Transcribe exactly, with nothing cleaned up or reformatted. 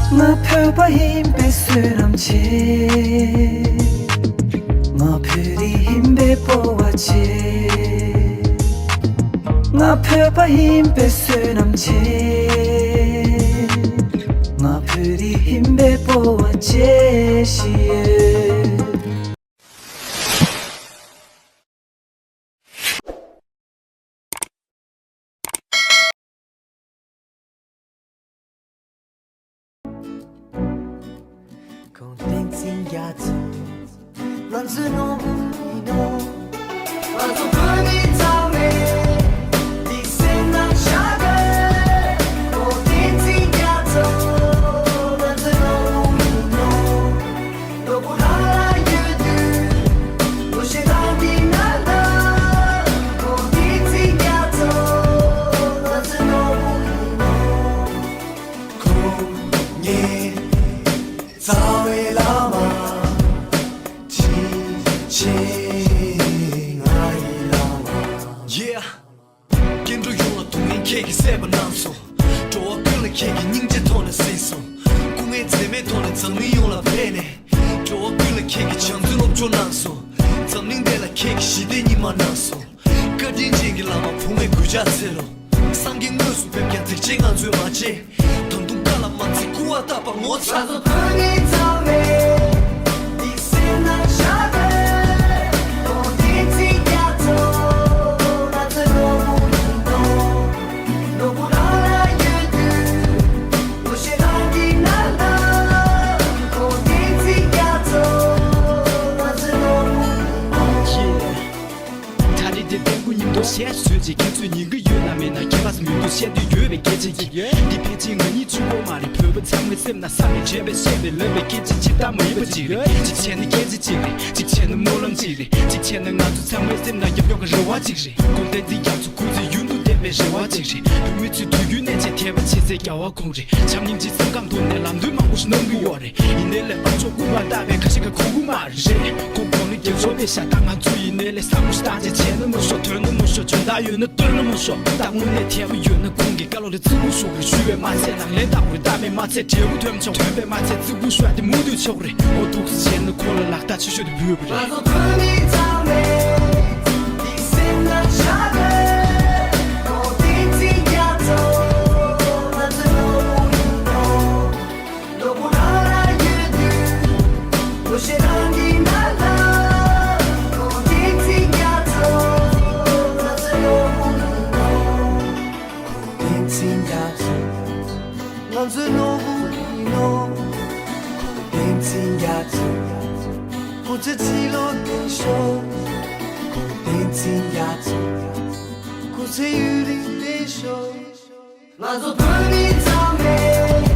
ང་བོད་པ་ཡིན་པའི་བསོད་ནམས་ཆེ། ང་བོད་རིགས་ཡིན་པའི་སྤོབས་པ་ཆེ། ང་བོད་པ་ཡིན་པའི་བསོད་ནམས་ཆེ། ང་བོད་རིགས་ཡིན་པའི་སྤོབས་པ་ཆེ་ཞིག་ཡོད། ཁོང་བསྟན་འཛིན་རྒྱ་མཚོ། ང་ཚོའི་ནོར་བུ་ཡིན་ནོ། ང་ཚོ་བོད་མི་ཚང་མས་འདི་སེམས་ནང་བཞག་གི། ཁོང་བསྟན་འཛིན་རྒྱ་མཚོ། ང་ཚོའི་ནོར་བུ་ཡིན་ནོ། ནོར་བུ་རང་ལ་ཡོད་དུས། ལོ་ཤས་རང་གི་ནང་ན། ཁོང་བསྟན་འཛིན་རྒྱ་མཚོ། ང་ཚོའི་ནོར་བུ་ཡིན་ནོ། ཁོང་ངའི་རྩ་བའི་བླ་མ། ཅི་བྱེད་ང་ཡི་བླ་མ། Yeah། སྐྱེ་འགྲོ་ཡོངས་ལ་སྡུག་བསྔལ་ཁྱེད་ཀྱིས་སེལ་བ་གནང་སོང་། འགྲོ་བ་ཀུན་ལ་ཁྱེད་ཀྱིས་སྙིང་རྗེ་ཐོག་ནས་གཟིགས་སོང་། སྐུ་ངལ་འཛེམས་མེད་ཐོག་ནས་འཛམ་གླིང་ཡོངས་ལ་ཕེབས་ནས། འགྲོ་བ་ཀུན་ལ་ཁྱེད་ཀྱིས་བྱམས་བརྩེའི་སློབ་སྦྱོང་གནང་སོང་། འཛམ་གླིང་འདི་ལ་ཁྱེད་ཀྱིས་ཞི་བདེའི་ཉི་མ་གནང་སོང་། བཀའ་དྲིན་ཅན་གྱི་བླ་མ་བུ་མོའི་གུས་ཕྱག་འཚལ་ལོ། སངས་རྒྱས་དངོས་སུ་ཕེབས་ཀྱང་སྡིག་ཆེན་ང་ཚོས་མ་བྱེད། ད་དུང་བཀའ་ལ་མ་བརྩི་སྐུར་བ་བཏབ་པར་ངོ་ཚ། ང་ཚོ་བོད་མི་ཚང་མས་འདི་སེམས་ནང་བཞག་གི། ཁོང་བསྟན་འཛིན་རྒྱ་མཚོ། ང་ཚོའི་ནོར་བུ་ཡིན་ནོ། ནོར་བུ་རང་ལ་ཡོད་དུས། ལོ་ཤས་རང་གི་ནང་ན། ཁོང་བསྟན་འཛིན་རྒྱ་མཚོ། ང་ཚོའི་ནོར་བུ་ཡིན་ནོ། ད་རེས་དེ་ལྟས་སྐུ་ཉིད་མདོག་བཤད་བཟོས་ཅིག་ཁྱེད་ཚོས་ཉན་གི་ཡོད་ན་མེད་ན་ཁྱད་པར་མི་འདུག་བཤད་འདོད་ཡོད་པའི་སྐད་ཆ་ཅིག་འདི་ཕལ་ཆེར་ང་གཉིས་གཅིག་པོ་མ་རེད། བོད་པ་ཚང་མའི་སེམས་ན་བསམ་པའི་དྲན་པའི་བཤད་པའི་ལབ་པའི་སྐད་ཆ་ཇི་ལྟ་མ་ཡིན་པ་ཅིག་རེད། གཅིག་བྱས་ན་སྐད་ཆ་གཅིག་རེད། གཅིག་བྱས་ན་སྨོན་ལམ་གཅིག་རེད། གཅིག་བྱས་ན་ང་ཚོ་ཚང་མའི་སེམས་ན་རྒྱབ་སྐྱོར་གི་རེ་བ་གཅིག་རེད། ཁོང་བསྟན་འཛིན་རྒྱ་མཚོ་སྐུ་ཚེ་ཡུན་དུ་བརྟན་པའི་རེ་བ་གཅིག་རེད། བོད་མི་ཚོས་དུས་རྒྱུན་ནས་ཆེས་དད་པ་བྱེད་སའི་རྒྱལ་བ་ཁོང་རེད། བྱམས་སྙིང་རྗེའི་སེམས་ཁམས་ཐོག་ནས་ལམ་སྟོན་མང་པོ་ཞིག་གནང་གི་ཡོད་རེད། ཡིན་ནའི་ལས་དཔལ་འབྱོར་སྐུ་པར་བཏགས་པའི་ཁ་ཤས་ཀྱིས་གོ་གི་མ་རེད། ཁོང་གོང་ནས་རྒྱབ་སྐྱོར་པའི་ཤ་སྟག་ང་ཚོ་ཡིན་ནའི་ལས་བསམ་བློ་ཞིག་བཏང་བྱས་བྱས་ན་མི་ཤོག་དོན་ན་མི་ཤོག་འཇོན་ཐང་ཡོད་ན་བཏོན་ན་མི་ཤོག་ད་དངོས་གནས་དད་པ་ཡོད་ན་ཁོང་གི་བཀའ་སློབ་ལ་བརྩི་བཀུར་ཞུ་དགོས་རེད། བཤུ་བའི་མ་ཚད་ལག་ལེན་བསྟར་དགོས་རེད། བསྟར་མེད་མ་ཚད་འབྲས་བུ་ཐོན་མི་ཆོག་དོན་པའི་མ་ཚད་བརྩི་བཀུར་ཞུ་ཡ་དེ་མུ་མཐུད་ཆོག་རེད། འོ་འདུག་སེ་བྱས་ན་ཁོང་ལ་ལག་རྟགས་ཆེ་ཤོས་དེ་ཕུལ་དགོས་རེད། ང་ཚོ་བོད་མི་ཚང་མས་འདི་སེམས་ནང་བཞག་གི། ཁོང་བསྟན་འཛིན་རྒྱ་མཚོ། ང་ཚོའི་ནོར་བུ་ཡིན་ནོ། ནོར་བུ་རང་ལ་ཡོད་དུས། ལོ་ཤས་རང་གི་ནང་ན། ཁོང་བསྟན་འཛིན་རྒྱ་མཚོ། ང་ཚོའི་ནོར་བུ་ཡིན་ནོ། ཁོང་བསྟན་འཛིན་རྒྱ་མཚོ། ང་ཚོའི་ནོར་བུ་ཡིན་ནོ། ཁོང་བསྟན་འཛིན་རྒྱ་མཚོ། སྐུ་ཚེ་ཚེ་ལོ་བརྟན་ཤོག་ཁོང་བསྟན་འཛིན་རྒྱ་མཚོ། སྐུ་ཚེ་ཡུན་རིང་བརྟན་ཤོག་ང་ཚོ་བོད་མི་ཚང་མས་